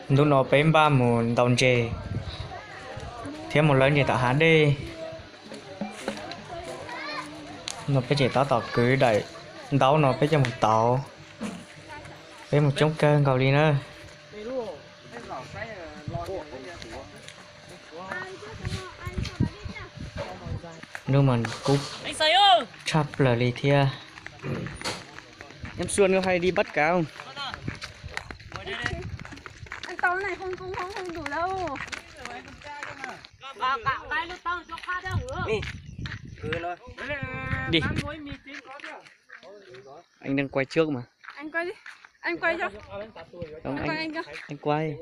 Ntu no peb npaj mus ntaus ntses thiab mus lawv ntses tom hav dej. No peb tseem tab tom kwv daim ntaub no peb coj mus tauv. Peb mus coob kawg nkaus li na. Nub mas kub tshaj plaws li thiab. Em Xuân có hay đi bắt cá không? Ăn tàu này không không không không đủ đâu. Đi. Anh đang quay trước mà. Anh quay đi. Anh quay cho. Không, anh, anh quay.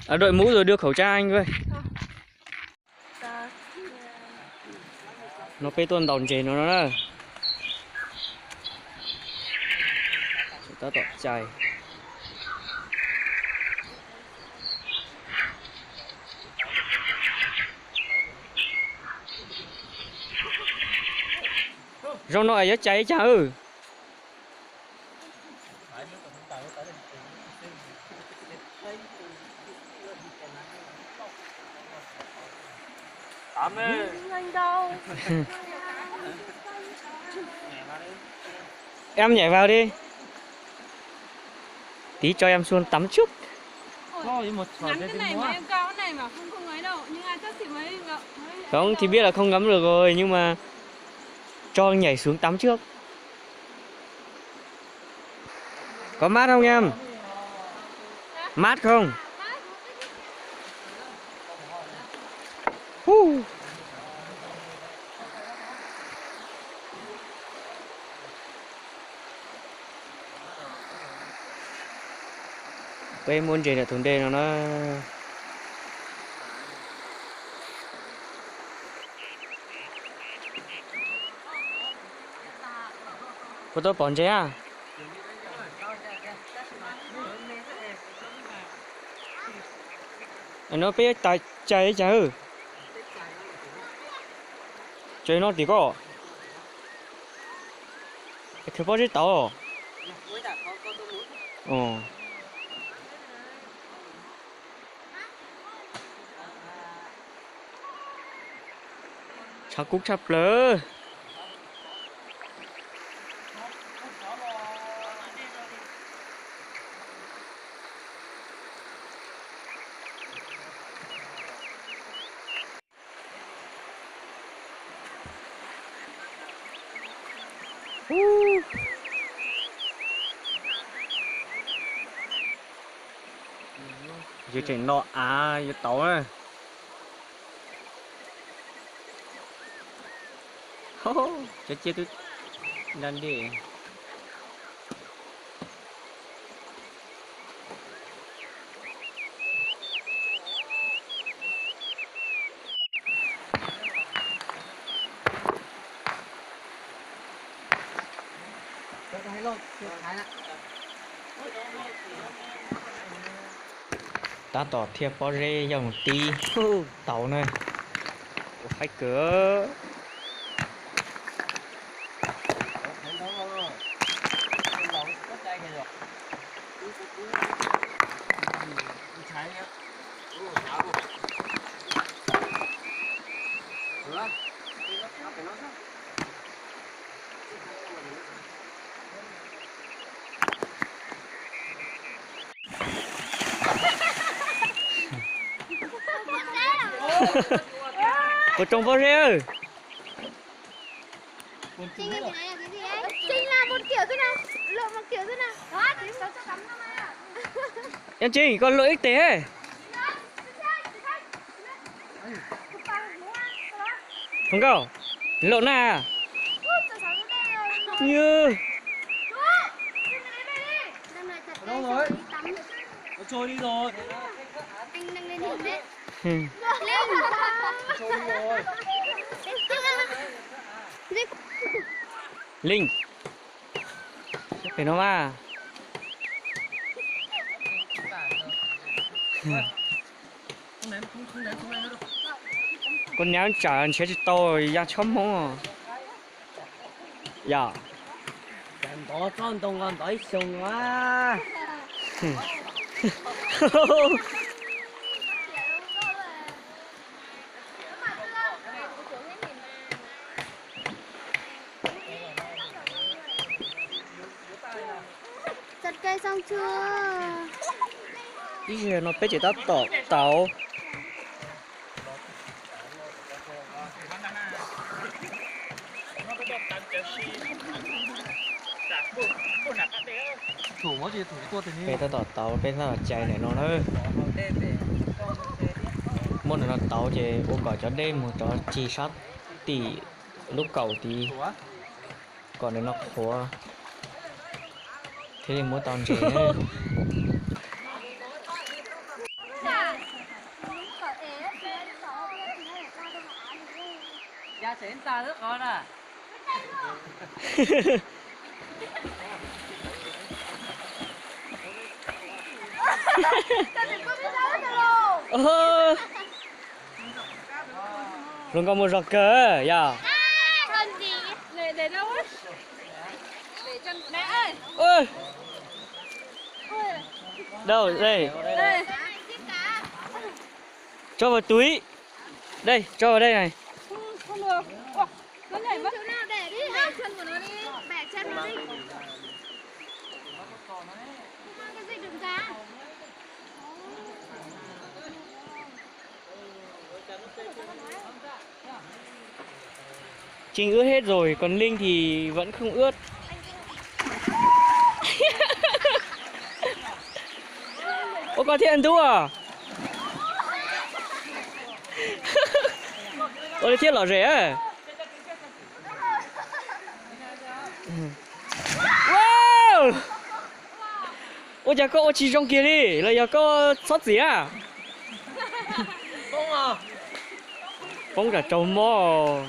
À, đội mũ rồi đưa khẩu trang anh với. No peb tuaj ntaus ntses no no na. Tab tom cais. Zaum no es yuav cais ib cag wb. Em nhảy vào đi. Tí cho em Xuân tắm trước. Không thì biết là không ngấm được rồi nhưng mà cho nhảy xuống tắm trước. Có mát không em? Mát không? Hu. Peb muab ntses ntawm tus ntej no na. Puas tau pom ntses a? No peb cais ib cag. Cais no tim koj. Khwv pob zeb tauv. Tshav kub tshaj plaws. Yus tseem no av yuav tauv na. Cov ciaj twb nta dej. Tab tom thiaj pob zeb yog mus tib tauv na. Ua haib kawg. Puas tsoo pob zeb? Chính là một kiểu thế này, lộn một kiểu thế này. Đó, chính là cho tắm trong này à. Em Trinh, con lội ích tế. Không Cao, lộn na. Ui, cho sáu cái này rồi. Như. Năm nay thật Nó đấy, rồi. Nó trôi đi rồi. Anh đang lên hình đấy. Linh. Phải nó mà. Kuv niam tsam nrhiav tsis tau ya tshob Hmoob. Yog. Ntov txob ntoo nqa ntov ib xyoo a. Ib zaug no peb tseem tab tom tauv. Peb tab tom tauv, peb tab tom cais ntawm no na. Muab ntawm no tauv ces ua kom cov dej mus rov cig sab tim lub kaum tid, kom ntawm no qhuav thiaj li muab tau ntses. Hluas nkauj muaj zog kawg yog. Đâu đây? Cho vào túi. Đây, cho vào đây này. Trinh ướt hết rồi, còn Linh thì vẫn không ướt. Ủa, con Thiên Thu à? Ua li thiab lom zem. Wow! Ua cas koj ua tsis zoo kiag li, los yog koj txhob txiav? Poob tsam raug mob.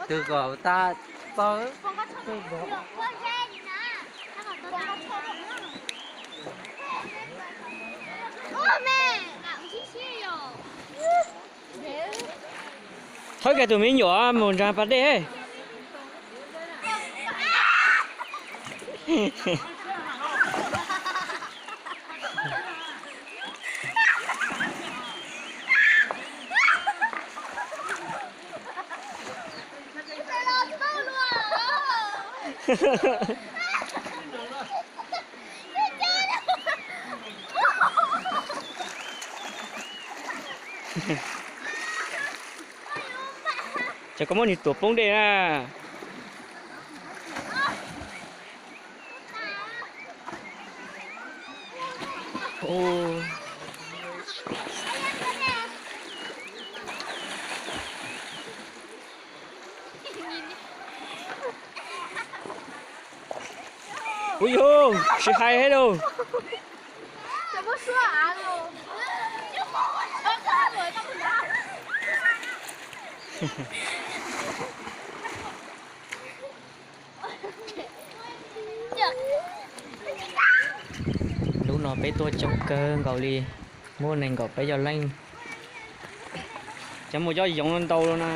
Twg kom tas txog. Thawb kiag tus me nyuam mus ntsaig pas dej. Ces koj muab nws tuav poob dej na. Ui yog, tsis hais thiab lauj. Hnub no peb tuaj coob kawg nkaus li, muaj nees nkaum peb caug leej. Cov mus coj yoov ntau los na.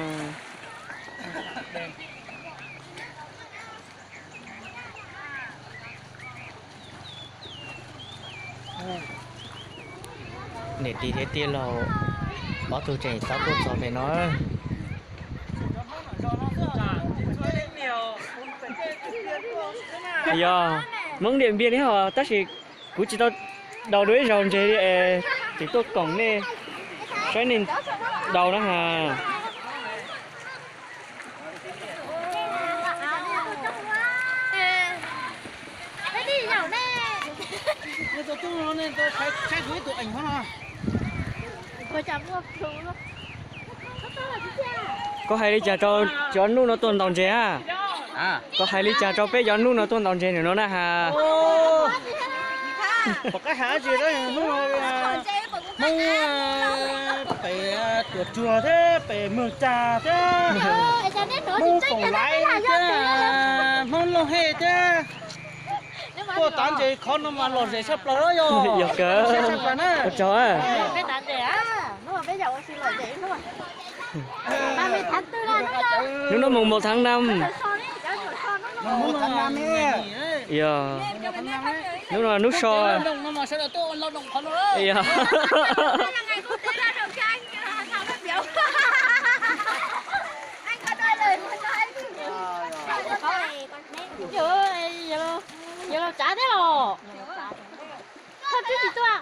Niam tij thiab tij laug ob tug tseem tab tuaj txog pem no. Yog Hmoob Điện Biên thiab os, tab sis kuv tsis tau daus dua ib zaug ntses li es tseem tuaj koom nej saib nej daus na has. Koj hais li cas rau cov nub no tuaj ntaus ntses a? Koj hais li cas rau peb cov nub no tuaj ntaus ntses ntawm no na has? Pom qab hais dab tsi, hnub no Hmoob pem Tuam Tsuag thiab pem Mws Cas thiab Hmoob Foom Laiv thiab Hmoob Looj Hej thiab tuaj tav ntses qhov no mas lom zem tshaj plaws yog. Yog kawg, ua tsaug. Hnub no mùng một tháng năm. Yog, hnub no hnub so. Yog. Yog los tsav thiab los. Phauj Tswb tsis tuaj.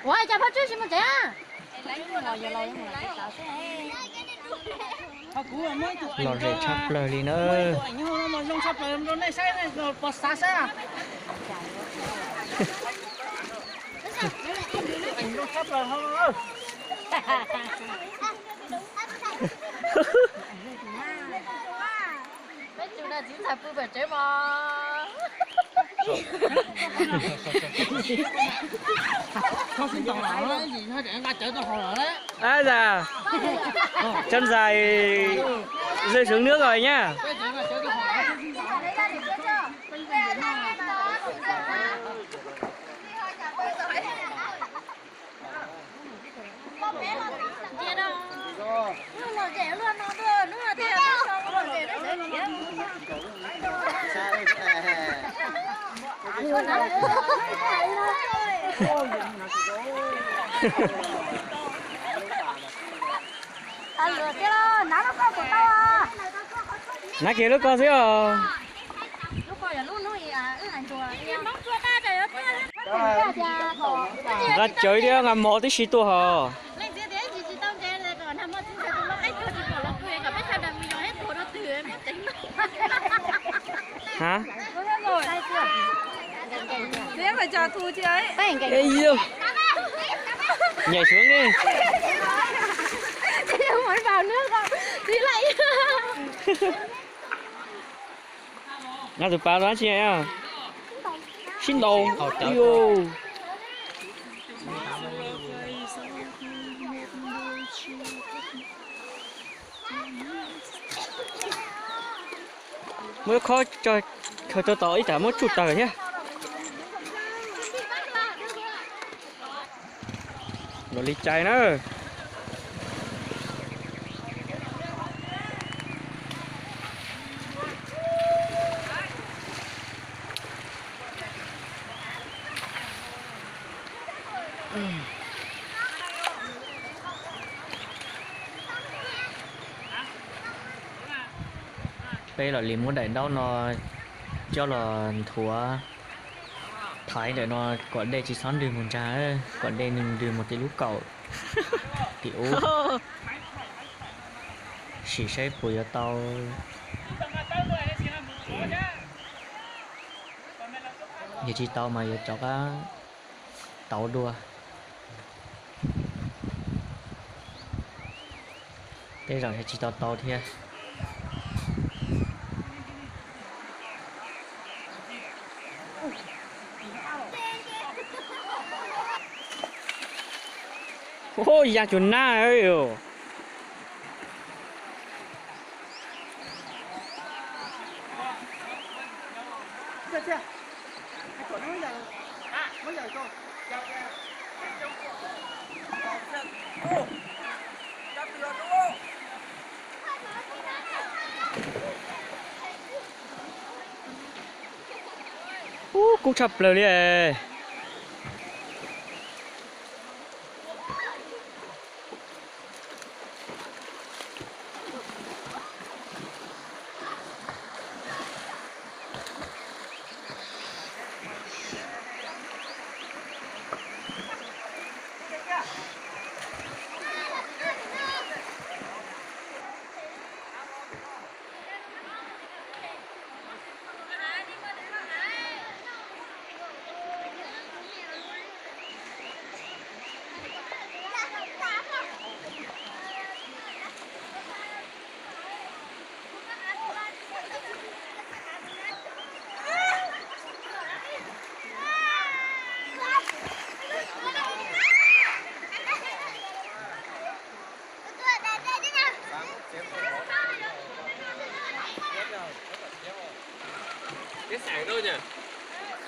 Ua cas Phauj Tswb tsis mus tsev? Lom zem tshaj plaws li na. Peb tus na txiv ntxawm pw pem tsev mos. Ab, da, chân dài rơi xuống nước rồi nhá. Nab kiag lub ko xwb os. Nqa cawv thiab nqa mov tib si tuaj hos. Ha? Nhảy xuống đi. Nqa tus pav dab tsi a? Sib ntaus. Muab khob khaws tau tod ib tsam muab tsuj tawg thiab. Los li cai na. Peb los li muab daim ntaub no coj los nthuav thaiv ntawm no kom dej tsis txhob ntws mus nrag, kom dej nws ntws mus tim lub kaum tim ub. Sim saib puas yuav tau. Yog tsis tau mas yuav rov qab tauv dua. Tej zaum yog tsis tau tau thiab. Ua ya tsuas nab. Ub, kub tshaj plaws li.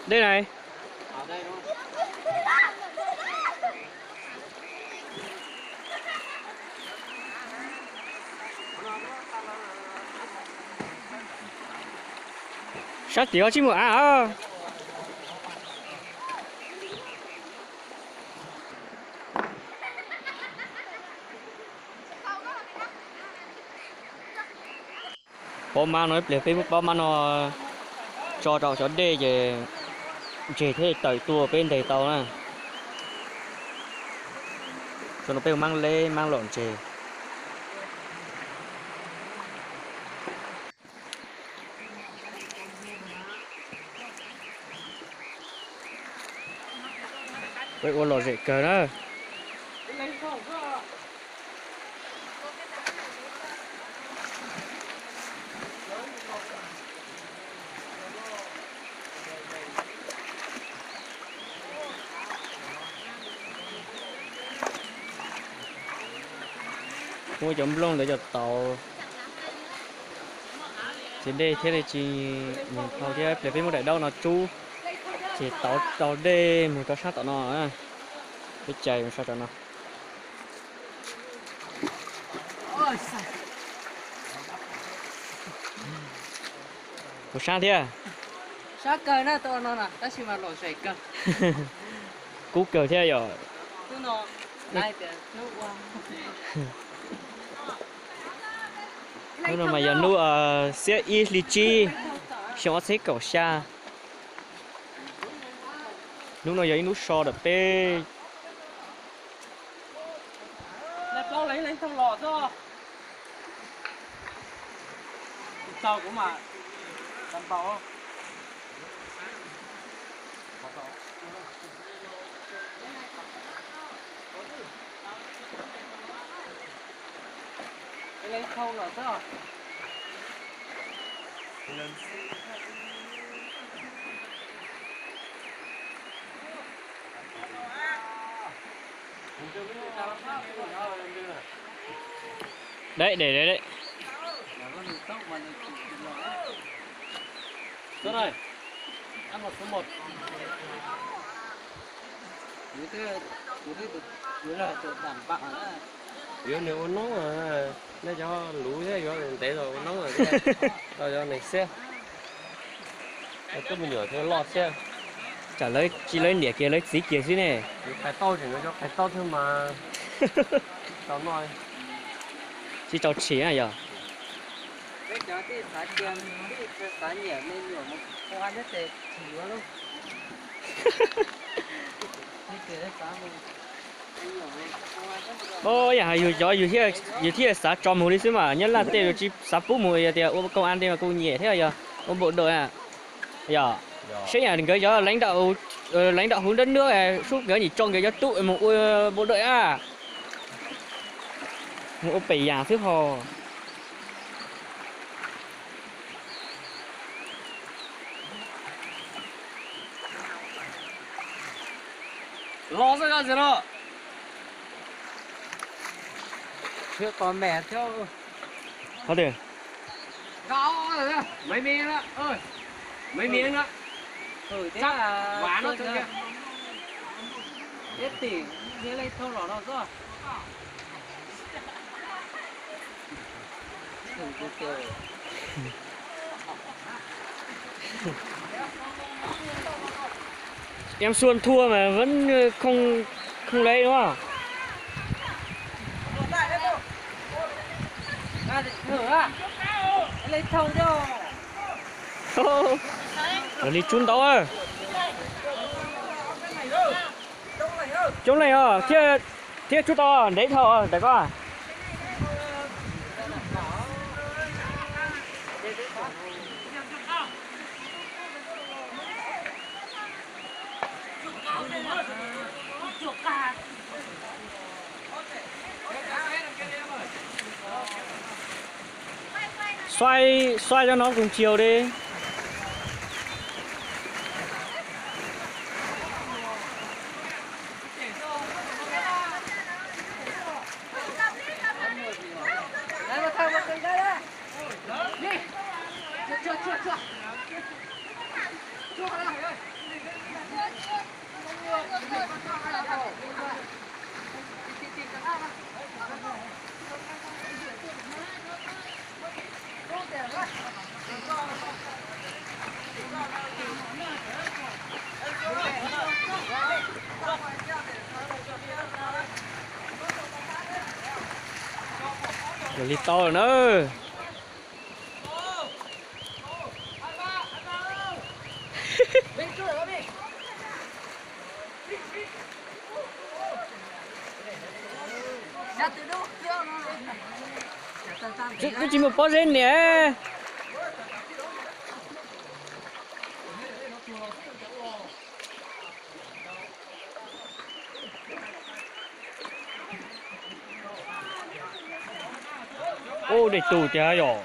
Dej na. Sab tim ko tsis muaj av os. Pob mab no, ib pliag peb muab pob mab no tso rau cov dej ces ntseg thiaj tawm tuaj peb ntes tau na. Tso no peb ua mab leb mab lom ntseg. Peb ua lom zem kawg na. Muab cov nplooj ntawd cov tauv txiav dej thiab li tsis mus dhau thiab, pliag peb muab daim daub no tsub ces tauv tau dej mus rau sab tom no. Peb cais mus sab tom no. Puas sab thiab? Sab kawg na, tau no na, tab sis mas lom zem kawg. Kub kawg thiab yom. Hnub no mas yog hnub xiab ib hli tsib, xyoo ob txhiab kaum xya. Hnub no yog ib hnub so ntawm peb. Đấy, để đấy đấy. Yuav nws ua noob, nej cov luv thiab yuav ntev los ua noob, tau cov neeg xiab. Coj me nyuam thiaj loj thiab. Tsam lawv tsis, lawv niam kiag lawv txiv kiag xwb ne. Qais tauj tseem yuav cov qais tauj thiab mas tau noj. Tsis tau tshis na yog. Yam yus cov yus thiaj xav tso mus li xwb mas nyob laj tej tsis xav pub mus, yog tias ua công an tej mas kuj nyiam thiab yog ua bộ đội na. Yog, seb yam nkawd cov lãnh đạo hub đất nước, sub nkawd nyim tso nkawd cov tub mus ua bộ đội a. Mus ua pem yam xwb ho. Los xwb koj txiv no. Thiab tos me thiab. Qhov twg? Mấy miếng đó. Mấy miếng đó. Chắc ván nó. Ib tim, thiab lej thauj los no xwb. Em Xuân thua mà vẫn không, không lấy đúng không? Lis Tsuv ntaus. Coob leej os, thiab, thiab Tsuv tau ntev dhau ntawm koj. Xoay, xoay cho nó cùng chiều đi. Yog li tau lawm na. Twb tsis mus pob zeb niam. Ub, dej tu tiag yom.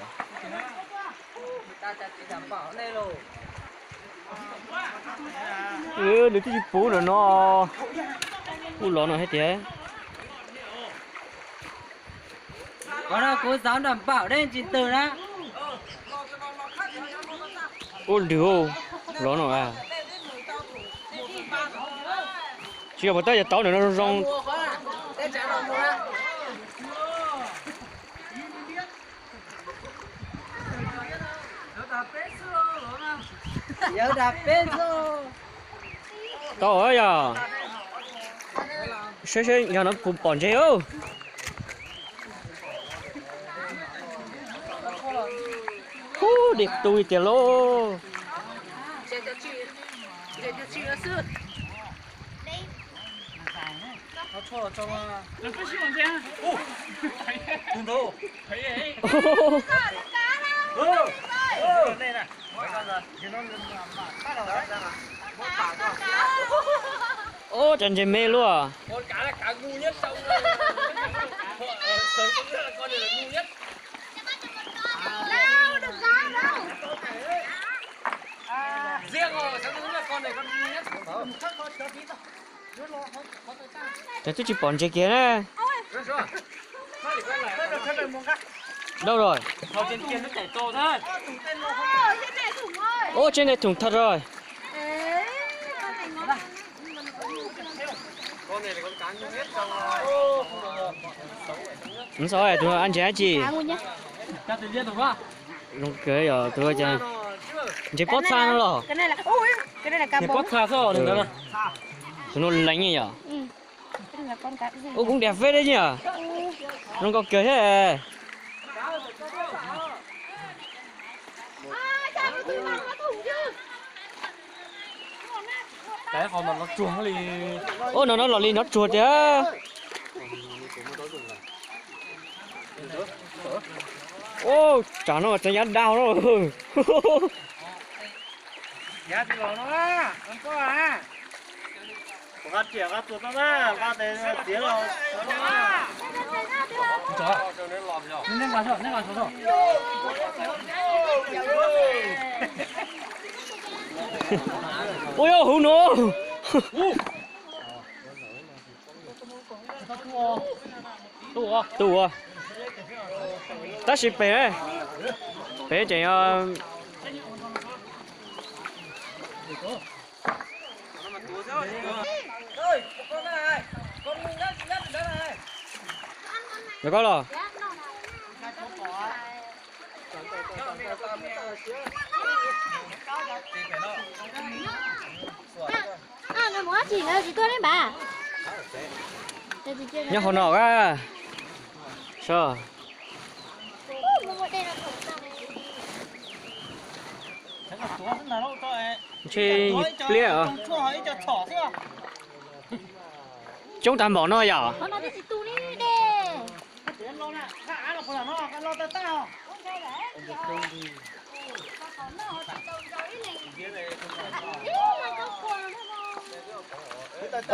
Nws twb tsis puv ntawm no. Ub, los no thiab tiag. Qhov no kuv xav nram npaum dej tsis ntws na. Ub, nrwg, los no. Tsis yog puas tab yog tau ntawm no zoo zoo. Tau yog. Saib saib yog no kuv pom ntseg. Ub, dej tu tiag lauj. Ub, cas ntses me luaj. Ces twb tsis pom ntses kiag na. Đâu rồi? Ub, trên này thủng thật rồi. Tus no ăn ntses dab tsi? Zoo kawg yom, tus ntses pob txha no los? Ntses pob txha xwb. Tus no lees yom. Ub, kuv diam feb dab tsi yom. Zoo nkauj kawg thiab. Ub, no no los li nov tsuag tiag. Ub, tsam no tseem yav dau no. Ui, huv no. Tu ua, tab sis pem, pem tseem Yog koj los? Nyob hauv no a. Ntshe pliab. Coob tag npaum no yom.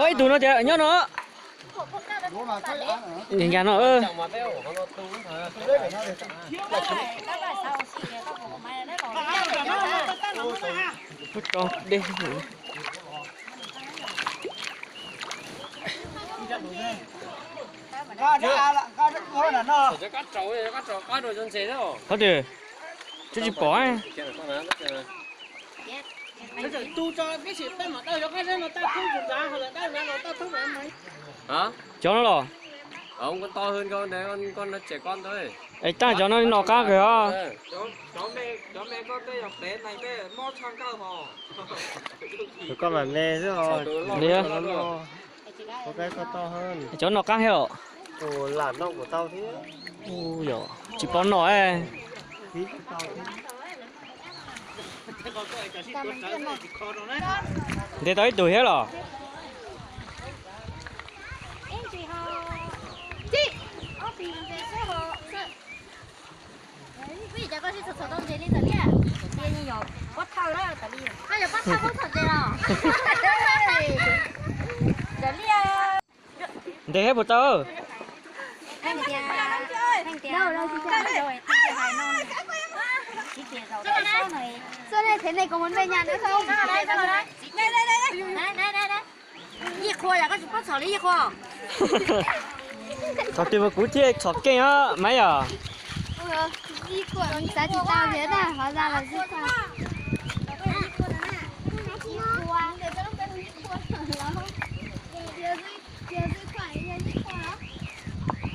Ib tug no tias nyob no. Nkag no. Tso dej. Qhov twg? Twb tsis pom. Cov no los? Es tab cov no noj qab kawg os. Koj mam me xwb os. Cov noj qab thiab os. Lam noj kuv tau thiab. Tsis paub noj. Ntes tau ib tug thiab los? Ntes thiab puas tau? Txhom twg mas kuv thiaj txhom keej os Maiv yom.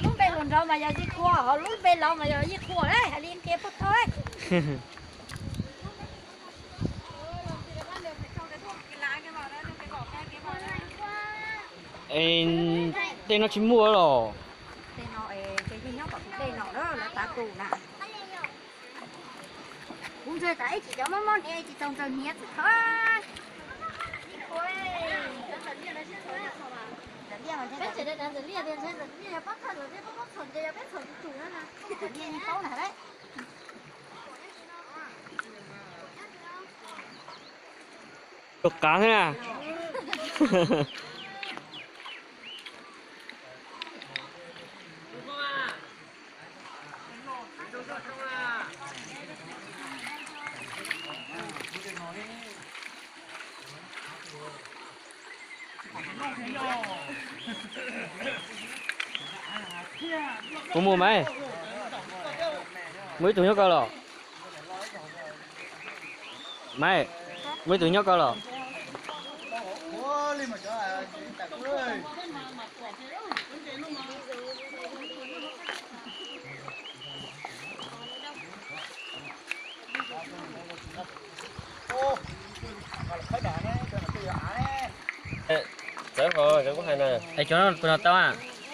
Lub npe hluas nraug mas yog Yij Khuas, ho lub npe laus mas yog Yij Khuas, hais li ntiag pog thoj. Tej no tsis muaj los? Kuv ntseeg tas ib chim cov mob mob hniav tsis tau ntseeg hniav txwm thov. Tus qav xwb na. Puas muaj Maiv? Muaj ib tug nyob koj los? Maiv, muaj ib tug nyob koj los? Txawv qhov kuv hais na. Es cov no puas noj tau a?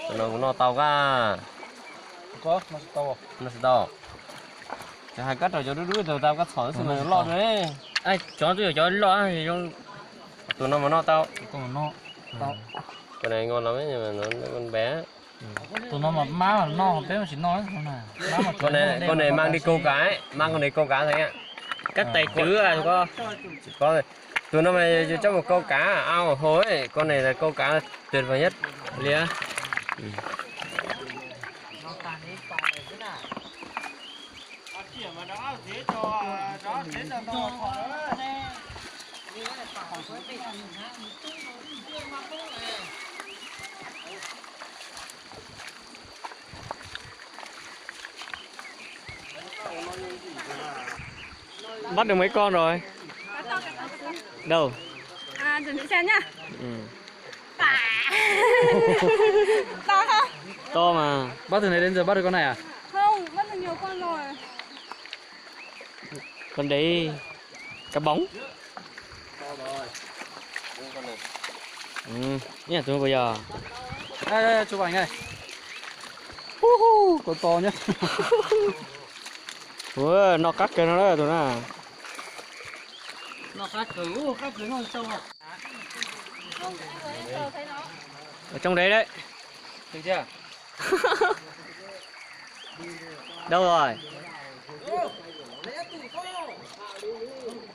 Tus no kuv noj tau kab. Noj tsis tau. Cov hais kab rau cov dub dub tau kab txhom xwb mas loj dua. Cov no twb yog cov loj zoo. Tus no mas noj tau. Tus no mas mab mas noj, peb mas tsis noj. Con này mang đi câu cá ấy, mang con này câu cá thấy ạ. Các tài tử à, có. Tus no mas yog coj mus câu cá ao hồ ấy, con này là câu cá tuyệt vời nhất. Liam. Bắt được mấy con rồi? Đâu? À, chuẩn bị xem nhá. Ừ. To không? To mà. Bắt từ này đến giờ bắt được con này à? Không, bắt được nhiều con rồi. Con đấy cá bống. Ừ, tus no puas yog? Ê, ê, chụp ảnh này. Hu hu, có to nhá. Ua, noj qab kawg no tus na. Noj qab kawg, ua, qab kawg no sâu à. Ở trong đấy đấy. Được chưa? Đâu rồi?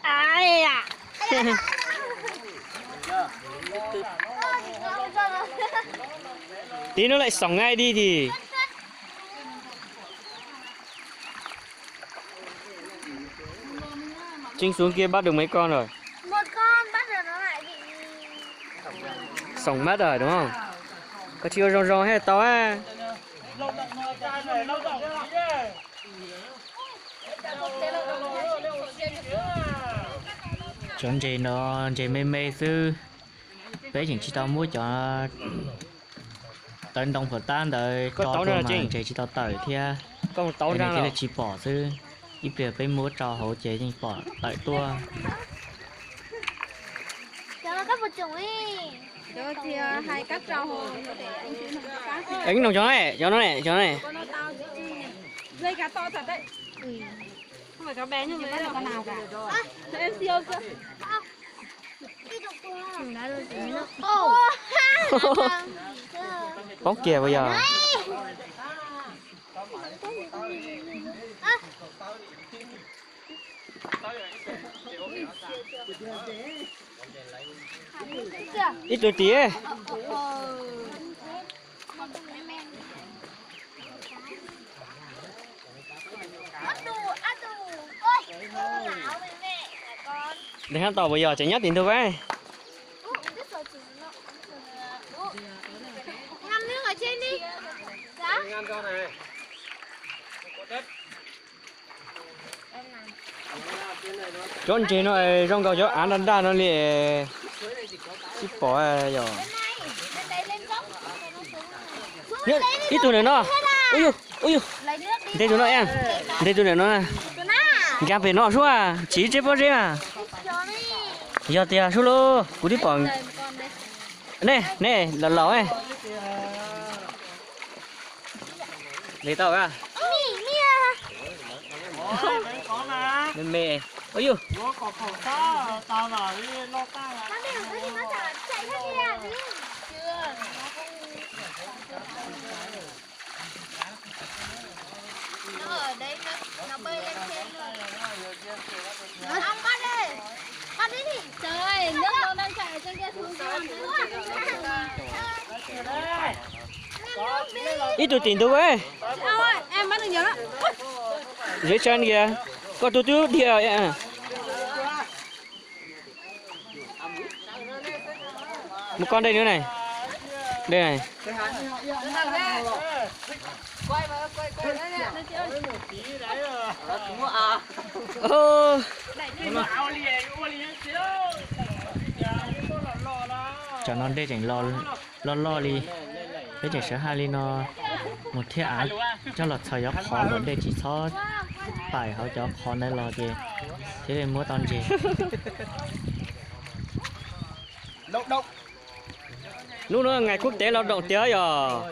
Ai da. Tí nữa lại sổng ngay đi thì. Trinh xuống kia bắt được mấy con rồi. Một con bắt được nó lại bị Sống mất rồi đúng không? Có chịu rong rong hết tao á. Cov ntses no ntses me me xwb, peb tseem tsis tau muab cov tawv ntoo phuam tab ntawd tso rau mas ntses tsis tau tawm thiab. Ces thiaj li tsis pom xwb, ib pliag peb muab tso hauv ces yeej pom tawm tuaj. Cov no, cov no, cov no. Poob kiag puas yog? Ib tug tim. Deev hab tom puas yog tseem nyob tim ntug a? Cov ntses no zoo nkaus cov av nraj nraj no li, tsis pom yog. Ib tug ntawm no, ub yug, ub yug, nte tus no, nte tus ntawm no, nkag pem no sub, tsis tseb pob zeb mas. Yog tiag sub lauj, kuv twb pom. Nej, nej, laus laus. Li tau a. Me me. Ub yug. Ib tug tim ntug. Zeb tsa kiag, koj tus twb dhia. Mus koj dej no ne. Dej ne. Tsam no dej tseem loj loj li, peb tseem sawv haj li no mus thiab av coj los txhos cov qhov kom dej tsis txhob paim hauv cov qhov ntawd los ces thiaj li muab tau ntses. Hnub no ngày quốc tế lao động tiag yog.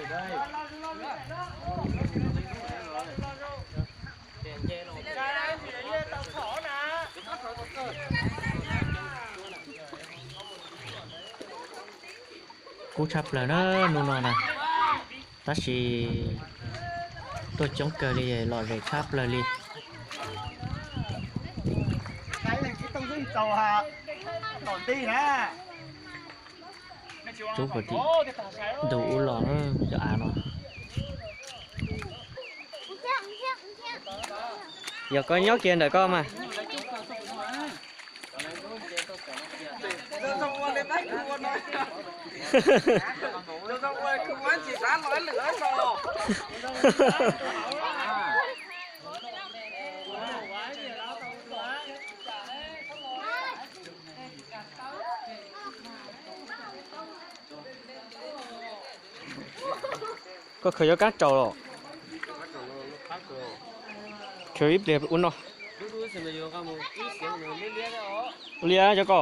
Kub tshaj plaws na hnub no na, tab sis tuaj coob kawg li, lom zem tshab plaws li. Rub puas tim ntug ub los cov av no. Yog koj nyob kiag ntawm koj mas. Koj khaws cov kab tsaus los? Khaws ib pliag ua no. Ua li cov ko.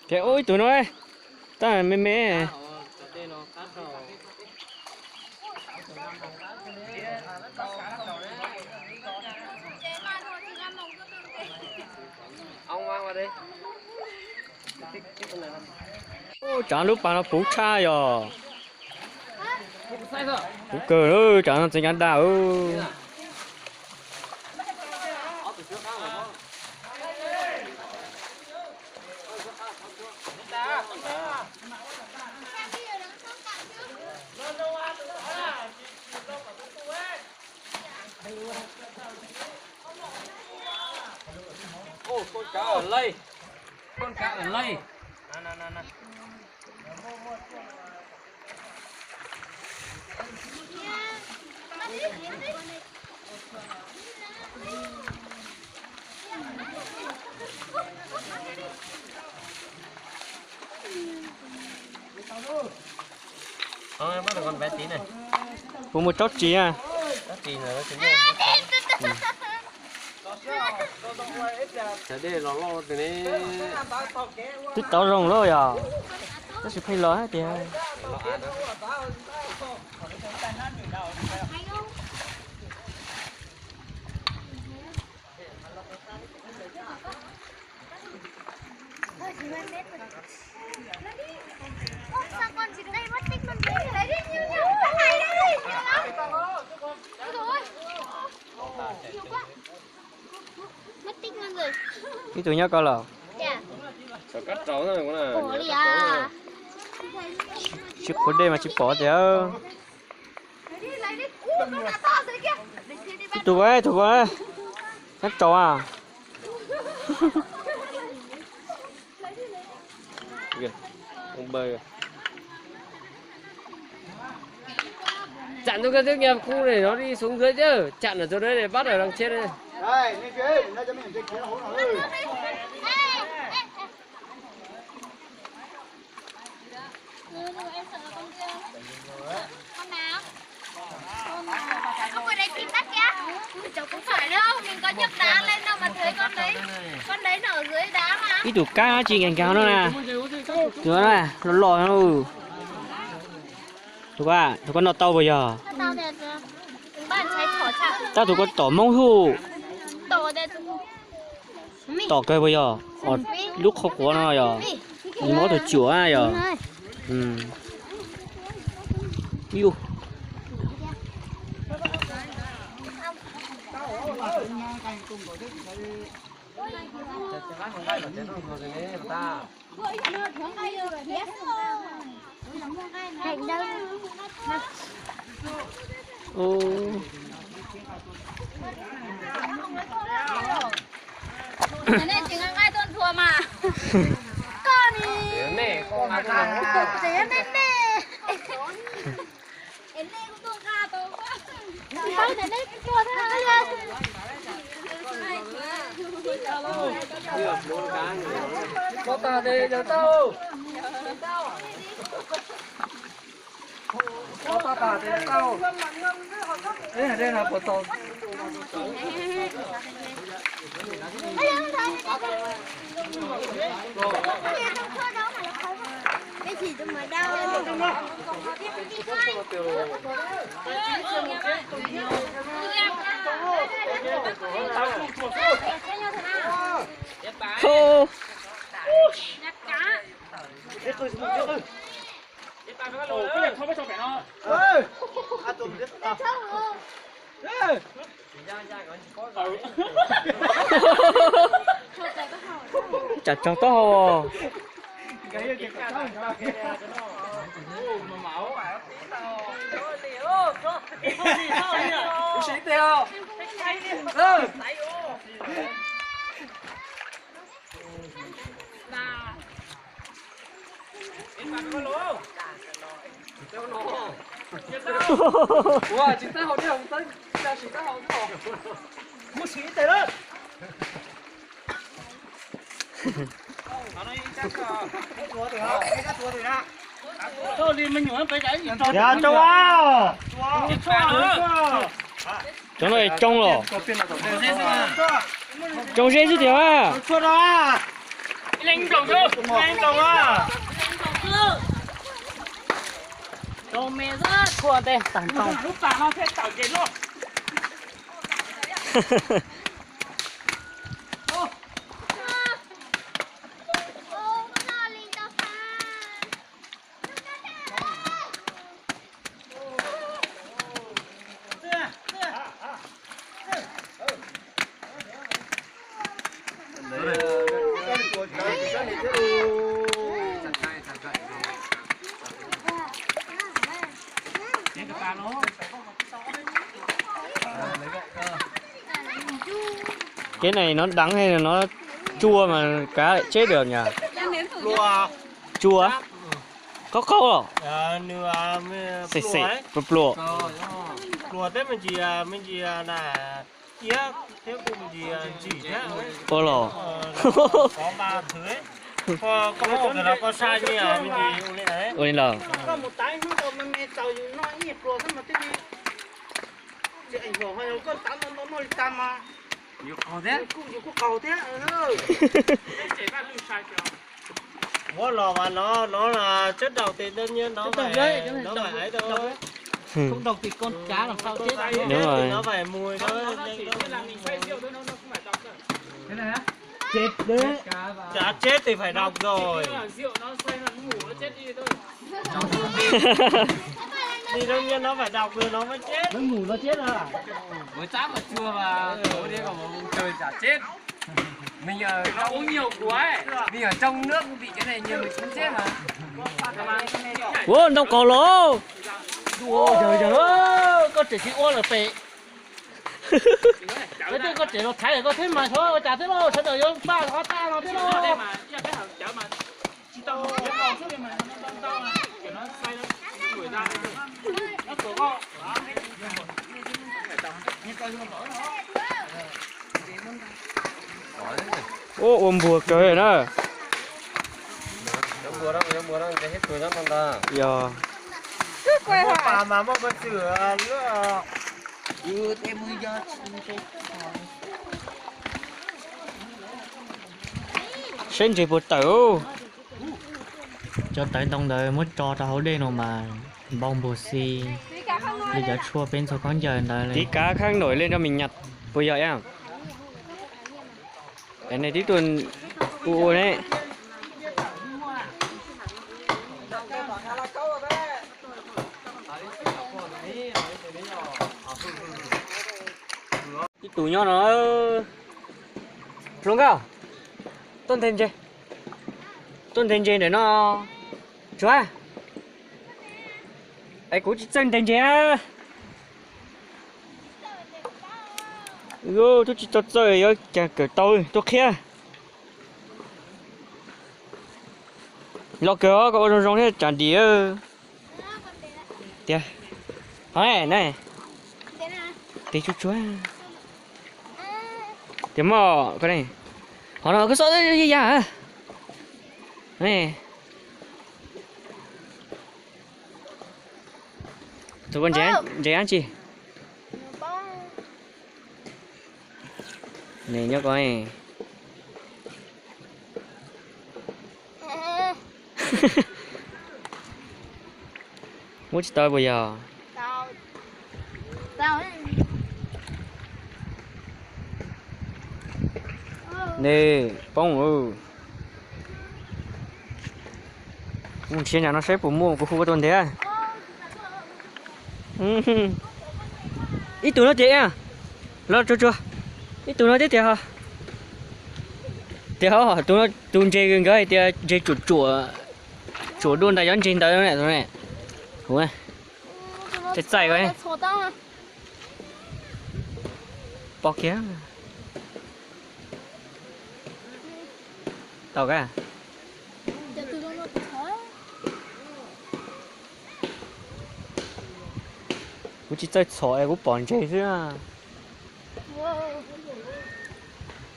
Ces ua ib tug no, tab me me. Tsam lub pas no puv tshaj yog. Puv kawg, tsam no txiv ncav dag. Kuv mus tsob ris na. Twb tau zoo lawm yog, tab sis pheej los hais tias. Ib tug nyob ko los? Tsis qhuav dej mas tsis pom tiag. Ib tug, ib tug ko, nyob rau a. Chặn cho các chức nghiệp khu này nó đi xuống dưới chứ. Chặn ở chỗ đấy để bắt ở đằng trên đây. Ib tug kab tsis nkees nkees no na. Tus no los los no. Tus ko, tus ko noj tau puas yog? Tab tus ko tom Hmoob hwj. Tom kawg puas yog? Lub qhov quav no yog, nws muab tus cuam yog. Nej tsis nqaij nqaij tuaj ntxhua mas. Koj ni. Tseem yog nej nej. Es nej kuj tuaj nqa tau. Tau tas tes cov tau. Tau tas tes tau. Eb, hais dej no puas tau? Thô. Tsam tsaug taub hau. Ua, tsis tau hau thiab, tsis tau hau thiab. Mus sim ib teg lawm. Yog rau a. Cov no coob los. Coob zeb xwb tiag. Tshuaj tej tag nrho. Cái này nó đắng hay là nó chua mà cá lại chết được nhỉ? Chua. Khốc khốc à? Xịt xịt, pluột pluột. Ua los. Koj ua li los. Koj mus tav hnub rau me me txaus yus noj ib pluas xwb mas twb li. Tsis ho yog koj tav ntau ntau noj li tas mas yus kuj qaug thiab. Muab los mas no, no tsawb daus tes dab nyiab no, no vais aiv tau. Đúng rồi. Cav chết thì phải đọc rồi. Đi đâu nhiên nó phải đọc rồi nó mới chết. Mới ngủ nó chết à? Mới sáng mà chưa mà tối đi còn một vùng trời chả chết. Mình ở trong, nó uống nhiều quá ấy. Mình ở trong nước bị cái này nhiều mình cũng chết mà. Ua ntoo qaug los. Ua yog yog, koj tseem tsis ua lawm pem. Koj tseem los thaiv koj thiab mas, ua cas thiab lauj, sawv daws yuav npaj qhov tag no thiab lauj. Ua, ua npuag kawg na. Yog. Saib ntses puas tawm. Cov tawv ntoo ntawd muab tso rau hauv dej no mas npau npuas xi li cov tshuaj peb ntxhua khaub ncaws ntawd li. Tiv kav khab nraim li rau me nyuam puas yog? Es nej tib tug ua ua ne. Ib tug nyob no. Hluas nkauj, tuaj nteg ntses, tuaj nteg ntses ntawm no. Tsuav, es kuv tsis txawj nteg ntses. Twb tsis tau txawj, yuav cas kawm tau, tuaj qhia. Los kawg os, koj ua zoo zoo thiab tsam dim. Tiag, hov ne, tes tsuag tsuag. Tiag mog, qhov no koj xov ya. Tus koj ntses dab tsi? Nws nyob ko. Muab tsis tau puas yog? Nws poob. Mus nrhiav nram no saib puas muaj, kuv hu koj tuaj nteg. Ib tug no tiag, los tsuag tsuag. Ib tug no tiag tiag. Tiag, tus no tus ntses nkawd hais tias ntses tsuam tsuam, tsuam dua ntawm cov ntses ntawd ne. Txaij txaij ko. Pom kiag. Tau ka. Kuv tsis txawj txhom es kuv pom ntses xwb.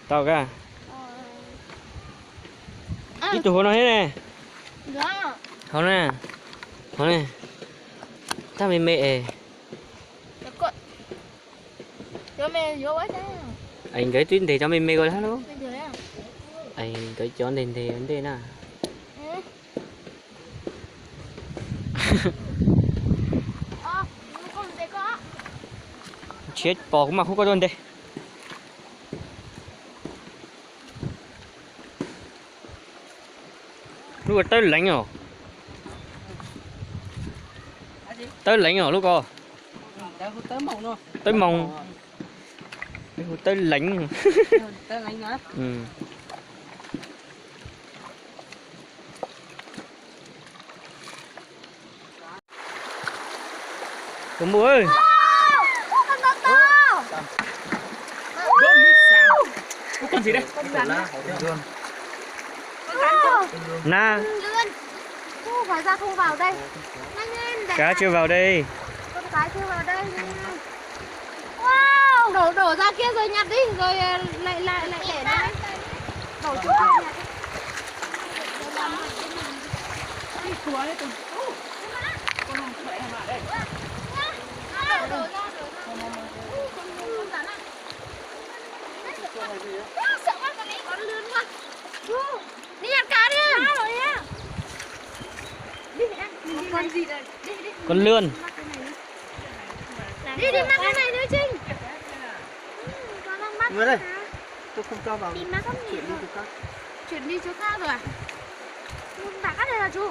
Tau ka. Ib tug hauv no thiab ne. Hauv na. Hauv ne. Tab me me es. Es nkawd twb nteg cov me me ko lawm lauj. Es nkawd cov nteg nteg ua ntej na. Nrhiav pom kuv mam hu koj tuaj nteg. Lub ko tawb leev os. Tawb leev os lub ko. Tawb moos. Hu tawb leev. Tus mus. Na. Cá chưa vào đây. Wow, đổ, đổ ra kia rồi nhặt đi, rồi, ờ, lại, lại, lại để nó. Đổ trước kia nhặt đi. Con lươn. Đi, đi mắc cái này nữa Trinh. Con đang mắc. Người đây. Tôi không cho vào. Đi mắc cái này. Chuyển đi chỗ khác. Chuyển đi chỗ khác rồi à? Không, tải cái này là chủ.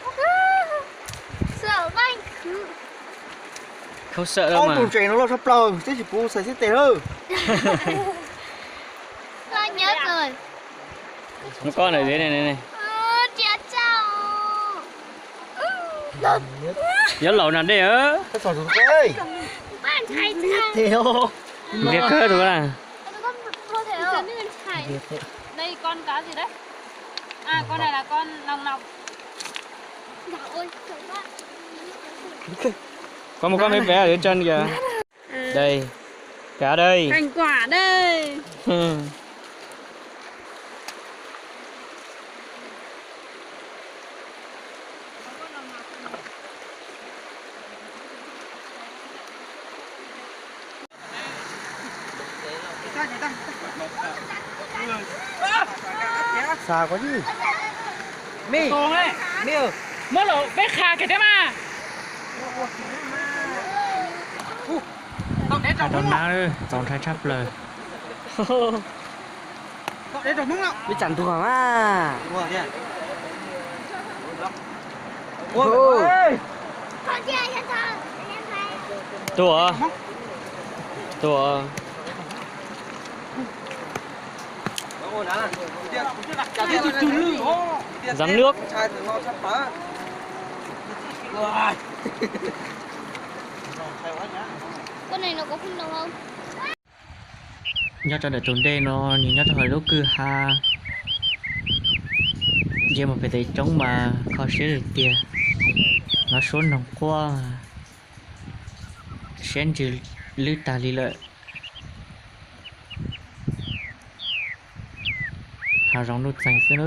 Không sợ banh. Không sợ đâu mà. Tus tsev no loj tshaj plaws, twb tsis pub xaiv xib tes lawm. Lo nhớ rồi. Nó có này, để này, này, này. Ơ, chia chào. Nhớ lẩu nằm đây hả? Bạn thấy sao? Việc cơ tụi à. Đây con cá gì đấy? À, con này là con lòng lòng. Có một con bé bé ở dưới chân kìa. Đây. Cá đây. Thành quả đây. Xa quá chứ. Mi, mi, muab lawm peb qha kiag thiab mas. Tau nab, tau ntshai tshaj plaws. Peb tsam ntuag mas. Tuaj, tuaj. Rắn nước. Con này nó có phun đầu không? Nyob rau ntawm tus dej no, nws nyob rau hauv lub kwj ha, nce mus pem tes coob mas kho siab tiag tiag. Nov suab noog quaj, siab ntsws lwj tag li lawm. Hav zoov nuj txeeg xwb na.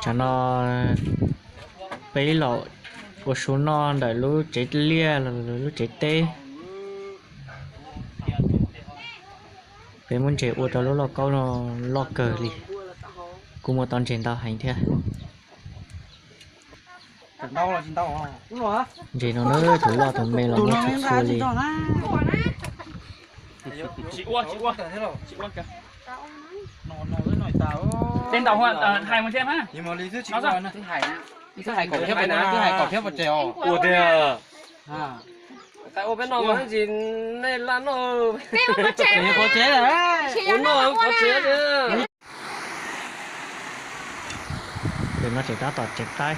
Tsam no peb los ua su noj ntawm lub tsev liaj los lub tsev teb. Peb muab ntses ua rau lub lauj kaub no loj kawg li. Kuj muaj tau ntses ntau heev thiab. Ntses no na, tus loj tus me los muaj txhua txhua li. Ua tiag. Ua peb no mas nej laj noj. Ua no qhov tsev. Ntawm no tseem tab tom tsev qaib,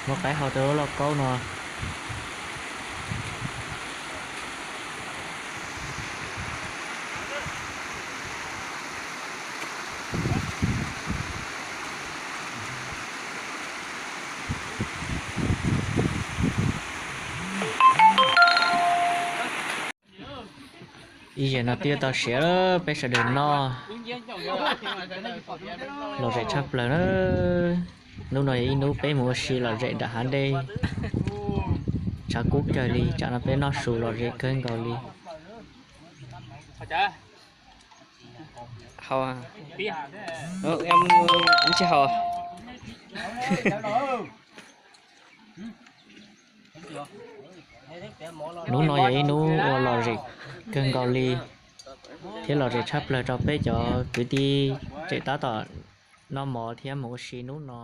muab qaib hau rau lub lauj kaub no. Ib zes no twb tau siav peb sawv daws noj lom zem tshaj plaws na. Hnub no yog ib hnub peb mus ua si lom zem nram hav dej, tshav kub kawg li, tsam no peb noj su lom zem kawg nkaus li. Hau, em tsis hau. Hnub no yog ib hnub uas lom zem kawg nkaus li thiab lom zem tshaj plaws rau peb cov kwv tij tseem tab tom noj mov thiab mus ua si hnub no.